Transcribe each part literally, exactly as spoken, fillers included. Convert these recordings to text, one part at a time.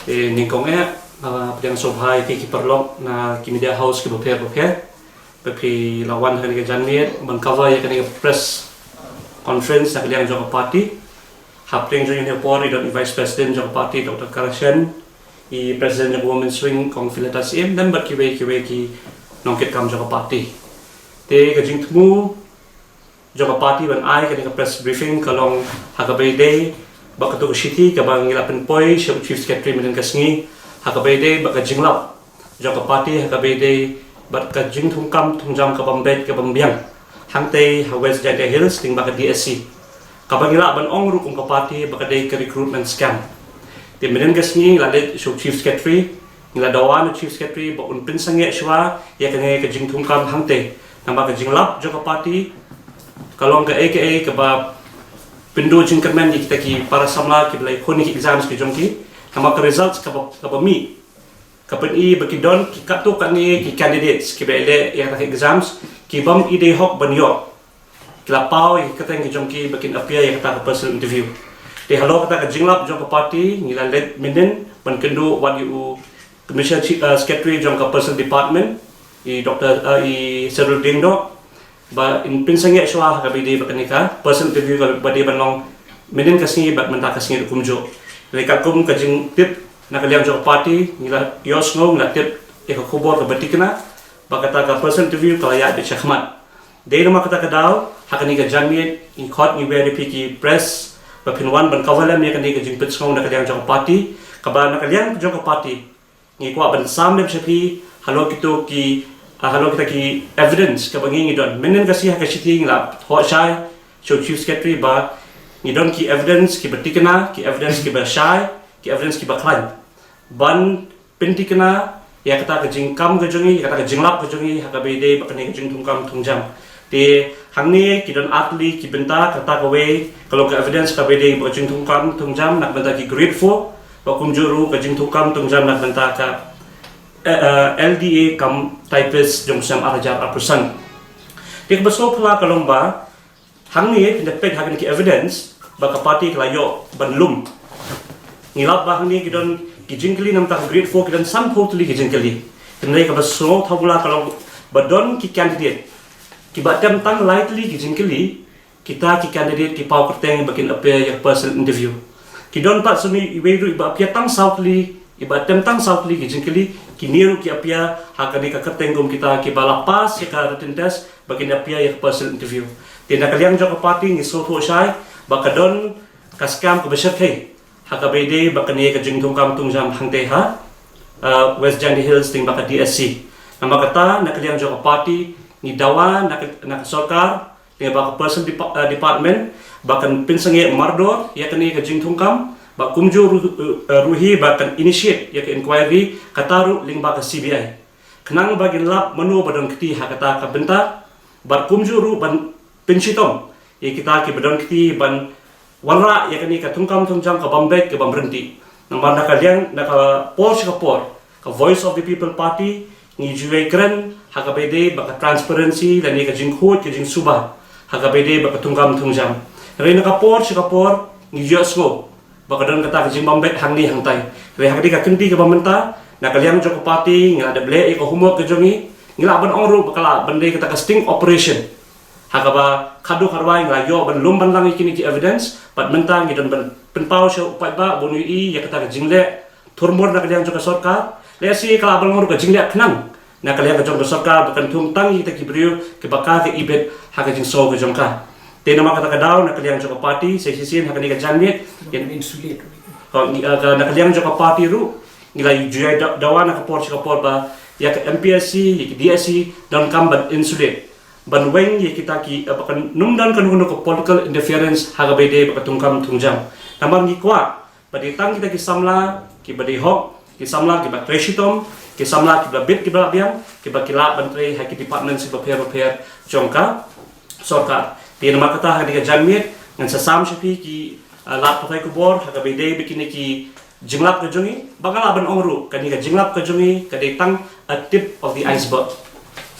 Te nyngkong eh, ah, pdiang sngewbha ïa phi ki paralok na ki media house ki bapher bapher. Ba phi la wan ha kane ka janmiet ban cover ïa kane ka press conference na ka liang jong ka party. Hapdeng jong ïa kane ka por i don i Vice President jong ka party, Doctor Karshen, i President jong ka Women's Wing, Kong Filata Syiem, bad kiwei kiwei ki nongkitkam jong ka party. Te ka jingthmu jong ka party ban ai kane ka press briefing ka long ha kaba ïadei bad kato ka shithi kaba ngi la pynpoi sha u Chief Secretary mynhynnin ka sngi, ha kaba ïadei bad ka jinglap jong ka party ha kaba ïadei bad ka jingthungkam thungjam ka bym beit ka bym biang hangtei ha West Jaintia Hills lyngba ka D S C, kaba ngi lah ban ong ruh kum ka party ba ka dei ka recruitment scam. Te mynhynnin ka sngi ngi la leit sha u Chief Secretary, ngi la dawa na u Chief Secretary ba un pynsangeh shuwa ïa kane ka jingthungkam hangtei, namar ka jinglap jong ka party ka long kaei kaei kaba pynduh jingkyrmen ïa kita ki para samla kiba la ïakhun ïa ki exams ki jong ki, namar ka results kaba, kaba mih ka pyni ba ki don ki katto katne ki candidates kiba ïaleh ïa kita ki exams ki bym i dei hok ban ïoh. Ki la paw ïa ki kyrteng ki jong ki ba kin appear ïa kata ka personal interview. Te halor kata ka jinglap jong ka party ngi la leit mynhynnin ban kynduh wat ïa u Commissioner Chief, uh, Secretary jong ka Personal Department, i Doctor, uh, i Sherul Diengdoh, ba in pynsangeh shuwa ha kaba ïadei bad kane ka personal interview kaba dei ban long mynhynnin ka sngi bad mynta ka sngi ruh kumjuh. Te katkum ka jingtip na ka liang jong ka party ngi la ïohsngew, ngi la tip ïa ka khubor kaba tikna ba kata ka personal interview ka la ïaid beit shakhmat. Dei namar kata ka daw ha kane ka janmiet ngi khot ngi wer ïa phi ki press ba phin wan ban cover lem ïa kane ka jingpynsngew na ka liang jong ka party, kaba na ka liang jong ka party ngi kwah ban sam lem sha phi halor kito ki, ah, halor kita ki evidence kaba ngi ngi don. Mynhynnin ka sngi ha ka shithi ngi la thoh shai sha u Chief Secretary ba ngi don ki evidence kiba tikna, ki evidence kiba shai, ki evidence kiba khlaiñ ban pyntikna ïa kata ka jingkam ka jong ngi, ïa kata ka jinglap ka jong ngi ha kaba ïadei bad kane ka jingthungkam thungjam. Te hangne ki don artylli ki bynta, kata kawei ka long ka evidence kaba ïadei bad ka jingthungkam thungjam na ka bynta ki grade four, bad kumjuh ruh ka jingthungkam thungjam na ka bynta ka, eh, eh, L D A cum typist jong u snem ar hajar arphew san. Te kaba sngewphylla ka long ba hangne phin da peit ha kine ki evidence ba ka party ka la ïoh ban lum. Ngi lap ba hangne ki don ki jingkylli na ka bynta ka grade four, ki don sanphew tylli ki jingkylli. Hynrei kaba sngewthuh bha ka long ba don ki candidate kiba attempt tang lai tylli ki jingkylli, kita ki candidate ki paw kyrteng ba kin appear ïa ka personal interview. Ki don pat shuh iwei ruh iba appear tang saw tylli, iba attempt tang saw tylli ki jingkylli, kine ruh ki appear ha kane ka kyrteng kum kita kiba la pass ïa ka written test ba kin appear ïa ka personal interview. Te na ka liang jong ka party ngi sngewthuh shai ba ka don ka scam kaba shyrkhei ha kaba ïadei bad kane ka jingthungkam thungjam hangtei ha, uh, West Jaintia Hills lyngba ka D S C. Namar kata na ka liang jong ka party ngi dawa na ka, na ka sorkar lyngba ka personal depa-, uh, department ba kan pynsangeh mardor ïa kane ka jingthungkam, bad kumjuh ruh, uh, ruh hi ba kan initiate ïa ka inquiry kata ruh lyngba ka C B I. Khnang ba ngin lap mano ba don kti ha kata ka bynta, bad kumjuh ruh ban pynshitom ïa kita kiba don kti ban wanrah ïa kane ka thungkam thungjam ka bym beit ka bym ryntih. Namar na ka liang, na ka por sha ka por, ka Voice of the People Party ngi ju ïai kren ha kaba ïadei bad ka transparency lane ka jingkhuid ka jingsuba ha kaba ïadei bad ka thungkam thungjam. Hynrei na ka por sha ka por ngi ju ïohsngew ba ka don kata ka jingbym beit hangne hangtai. Hynrei ha kane ka kynti kaba mynta, na ka liang jong ka party ngi la dep leh ïa ka homework ka jong ngi, ngi lah ban ong ruh ba ka lah ban dei kata ka sting operation. Ha kaba khadduh khadwai ngi la ïoh ban lum ban lang ïa kine ki evidence, bad mynta ngi don ban pynpaw sha u paidbah ba un ïohi ïa kata ka jingleh thurmur na ka liang jong ka sorkar. Lehse ka lah ban long ruh ka jingleh khnang na ka liang ka jong ka sorkar ba kan thung tang ïa kita ki briew kiba ka, ka ibit ha ka jingsngew ka jong ka. Te namar kata ka daw na ka liang jong ka party sa shisien ha kane ka janmiet, ïa, insulate. Oh, ngi, ah, ka, na ka liang jong ka party ruh ngi la ju ïai da-, dawa na ka por sha ka por ba ïa ka M P S C, ïa ka D S C donkam ban insulate, ban weng ïa kita ki, eh, ba kan nym don kano kano ka political interference ha kaba ïadei bad ka thungkam thungjam. Namar ngi kwah ba dei tang kita ki samla kiba dei hok, ki samla kiba trei shitom, ki samla kiba bit kiba biang, kiba ki lah ban trei ha ki department kiba pher bapher jong ka sorkar. Te namar kata ha kane ka janmiet ngan sa sam sha phi ki, ah, lad pathai khubor ha kaba ïadei bad kine ki jinglap ka jong ngi, ba nga lah ban ong ruh kane ka jinglap ka jong ngi ka dei tang a tip of the iceberg.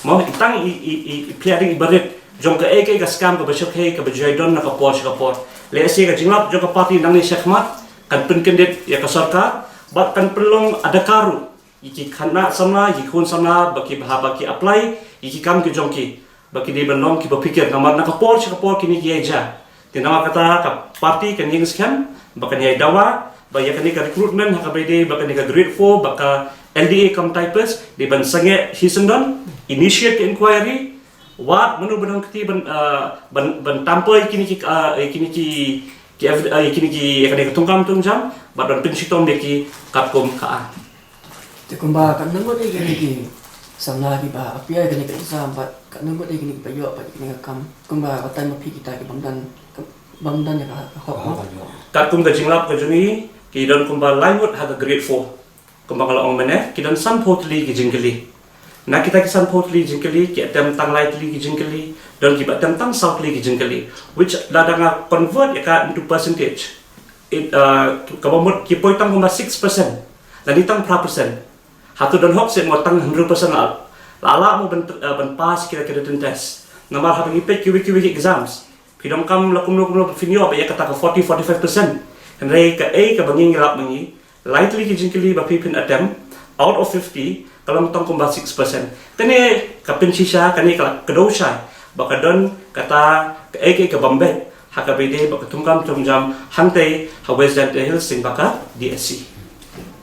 Mo, i tang i, i, i, i plia ding iba rit jong kaei kaei ka scam kaba shyrkhei kaba ju ïai don na ka por sha ka por. Lehse ka jinglap jong ka party nangne shakhmat kan pynkyndit ïa ka sorkar Bad kan pynlong adakar ruh ïa ki khynnah samla, ïa ki khun samla ba ki bha ba ki apply ïa ki kam ki jong ki, ba ki dei ban long kiba phikir namar na ka por sha ka por kine ki ïa jia. Te namar kata ka party kan ïeng skhem ba kan ïai dawa ba ïa kane ka recruitment ha kaba ïadei bad kane ka grade four bad ka L D A cum typist dei ban sangeh shisyndon, initiate ka inquiry, wad mano ba don kti ban, ah, ban, ban tamper ïa kine ki, ah, ïa kine ki, ki ev-, ah, ïa kine ki, ïa kane ka thungkam thungjam bad ban pynshitom ïa ki katkum ka aiñ. Te kumba katno ngut ïa kine ki samla kiba appear ïa kane ka exam bad katno ngut ïa kine kiba ïoh pat ïa kane ka kam, kumba batai ma phi kita ki bym don, bym don ïa ka hok? Katkum ka jinglap ka jong ngi, ki don kumba lai ngut ha ka grade four. Kumba nga la ong mynne, ki don sanphew tylli ki jingkylli. Na kita ki sanphew tylli jingkylli, ki attempt tang lai tylli ki jingkylli, don kiba attempt tang saw tylli ki jingkylli, which lada nga convert ïa ka into percentage, it, uh, kaba mut ki poi tang kumba six percent lane tang phra percent. Hato don hok seh mo tang hundred percent la, la lah mo ban, uh, ban pass kita ki written test? Namar haba ngi peit kiwei kiwei ki exams, phi donkam la kumno kumno ba phin ïoh ba ïa kata ka forty, forty-five percent. Hynrei kaei kaba ngi ngi lap ma ngi, lai tylli ki jingkylli ba phi phin attempt out of fifty, ka long tang kumba six percent. Kane ka pynshisha, kane ka la kdew shai ba ka don kata kaei kaei ka bym beit ha kaba ïadei bad ka thungkam thungjam hangtei ha West Jaintia Hills lyngba ka D S C.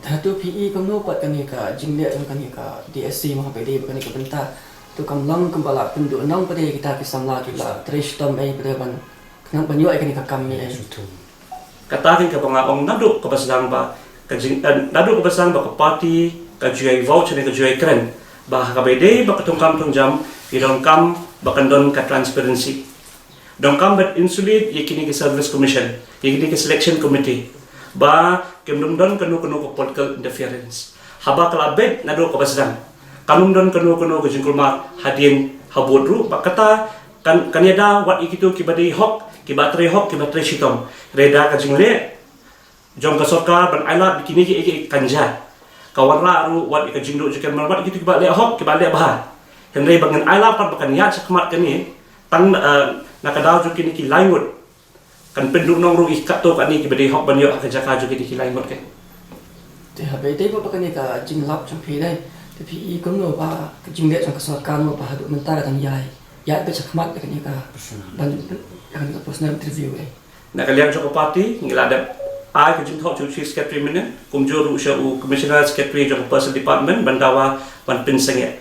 Te hato phi i kumno pat kane ka jingleh jong kane ka D S C mo ha kaba ïadei bad kane ka bynta? To kam long kumba la pynduh nong pat ïa kita ki samla kiba la trei shitom ei pat ban khnang ban ïoh ïa kane ka kam ei. Kata keiñ kaba nga ong naduh kaba sdang ba ka jing, eh, naduh kaba sdang ba ka party ka ju ïai vouch ne ka ju ïai kren ba ha kaba ïadei bad ka thungkam thungjam, ngi donkam ba kan don ka transparency. Donkam ban insulate ïa kine ki service commission, ïa kine ki selection committee, ba kim dum don kano kano ka political interference. Haba ka la beit naduh kaba sdang, kam dum don kano kano ka jingkulmar hadien habud ruh, ba kata kan, kan ïada wat ïa kito kiba dei hok, kiba trei hok, kiba trei shitom. Hynrei da ka jingleh jong ka sorkar ban ailad ba kine kiei kiei kan jia, ka wanrah ruh wat ïa ka jingduh jingkyrmen wat ïa kito kiba leh hok, kiba leh bha. Hynrei ba ngin ailad pat ba kan ïaid shakhmat kane, tang, eh, na ka daw jong kine ki lai ngut, kan pynduh nong ruh ïa katto katne kiba dei hok ban ïoh ha ka jaka jong kine ki lai ngut keiñ. Te haba ïadei bad kane ka jinglap jong phi dei, te phi i kumno ba ka jingleh jong ka sorkar mo ba haduh mynta ka dang ïai ïaid beit shakhmat ïa kane ka, ban, ïa kane ka personal interview ei? Na ka liang jong ka party ngi la dep ai ka jingthoh jong u Chief Secretary mynne, kumjuh ruh sha u Commissioner Secretary jong ka Personnel Department ban dawa ban pynsangeh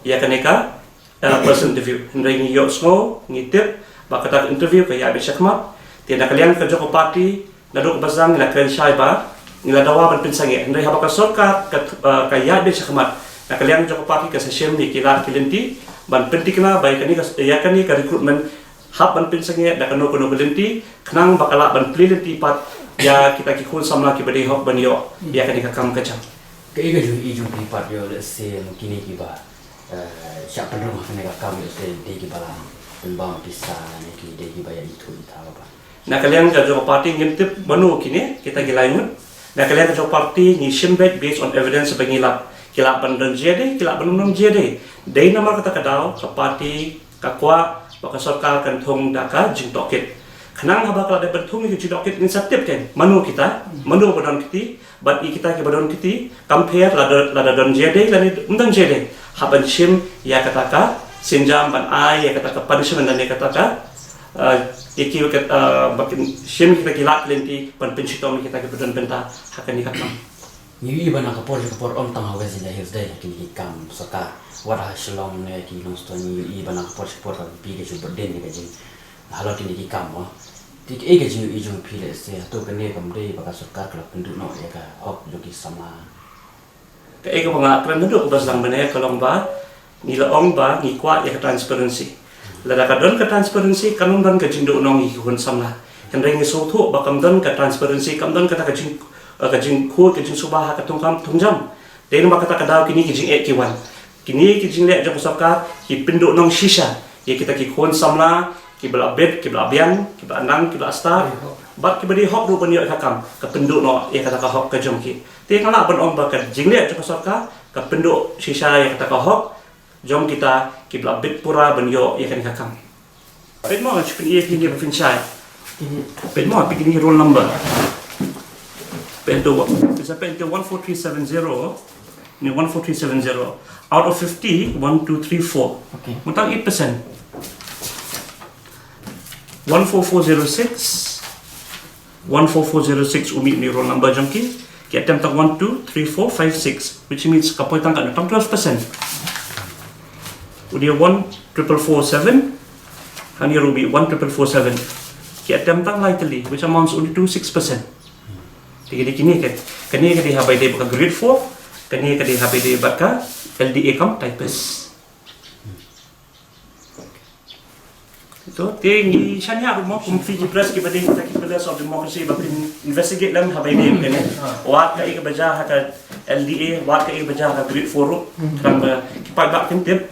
ïa kane ka, eh, personal interview. Hynrei ngi ïohsngew, ngi tip ba kata ka interview ka ïaid beit shakhmat. Te na ka liang ka jong ka party, naduh kaba sdang ngi la kren shai ba ngi la dawa ban pynsangeh. Hynrei haba ka sorkar ka, eh, ka ïaid beit shakhmat, na ka liang jong ka party ka sa shim ïa ki lad ki lynti ban pynthikna ba ïa kane ka, ïa kane ka recruitment hap ban pynsangeh da kano kano ka lynti, khnang ba ka lah ban plie lynti pat ïa kita ki khun samla kiba dei hok ban ïoh ïa kane ka kam ka jam. Kaei ka jingïohi jong phi pat ïa, let's say, kine kiba, eh, shah pynrung ha kane ka kam, let's say, dei kiba la pynbam pisa ne ki dei kiba ïa ithuh ithaw ba? Na ka liang ka jong ka party ngim tip mano kine kita ki lai ngut. Na ka liang ka jong ka party ngi shim beit based on evidence ba ngi lap. Ki lah ban don jia dei, ki lah ban ym don jia dei. Dei namar kata ka daw ka party ka kwah ba ka sorkar kan thung da ka jingtohkit. Khnang haba ka la dep ban thung ïa ka jingtohkit ngin sa tip keiñ mano kita, mano ba don kti, bad ïa kita kiba don kti, kam pher lada, lada don jia dei lane ym don jia dei. Hap ban shim ïa kata ka sienjam ban ai ïa kata ka punishment lane kata ka, eh, ïa ki, eh, ba kin shim kita ki lad ki lynti ban pynshitom ïa kita kiba don bynta ha kane ka kam. Ngi ïohi ba na ka por sha ka por ym tang ha West Jaintia Hills dei ha kine ki kam sorkar, wat ha Shillong ne ki nongstoiñ ngi ïohi ba na ka por sha ka por ka B J P ka ju bud dien ïa ka jing halor kine ki kam mo. Te kaei ka jingïohi jong phi, let's say, hato kane kam dei ba ka sorkar ka la pynduh noh ïa ka hok jong ki samla? Kaei kaba nga kren naduh kaba sdang mynne ka long ba ngi la ong ba ngi kwah ïa ka transparency. Lada ka don ka transparency kan ym don ka jingduh nong ïa ki khun samla. Hynrei ngi sngewthuh ba kam don ka transparency, kam don kata ka jing, ka jingkhuid ka jingsuba ha ka thungkam thungjam. Dei namar kata ka daw kine ki jingeh ki wan. Kine ki jingleh jong ka sorkar ki pynduh nong shisha ïa kita ki khun samla kiba la bit, kiba la biang, kiba la nang, kiba la stad, bad kiba dei hok ruh ban ïoh ïa ka kam, ka pynduh noh ïa kata ka hok ka jong ki. Te nga lah ban ong ba ka jingleh jong ka sorkar ka pynduh shisha ïa kata ka hok jong kita kiba la bit pura ban ïoh ïa kane ka kam. Peit mo, nga shu pyni ïa phi ne ba phin shai. Peit mo, peit kine ki roll number. Pynto, pynto one four three seven zero. Ni one four three seven zero. Out of fifty, one, two, three, four. Okay. Mynta eight percent. One four four zero six. One four four zero six u mih na roll number jong ki. Ki attempt tang one, two, three, four, five, six, which means ka poi tang katno? Tang twelve percent. U dei one triple four seven. Hangne ruh u mih one triple four seven. Ki attempt tang lai tylli, which amounts only to six percent. Te kine, kine ka, kane ka dei ha ba ïadei bad ka grade four, kane ka dei ha ba ïadei bad ka L D A cum typist. To, te ngi shaniah ruh mo kum phi ki press kiba dei kita ki pillars of democracy ba phin investigate lem ha ba ïadei bad kane. Wat kaei kaba jia ha ka L D A, wat kaei kaba jia ha ka grade four ruh. Khnang ba ki paidbah kin tip.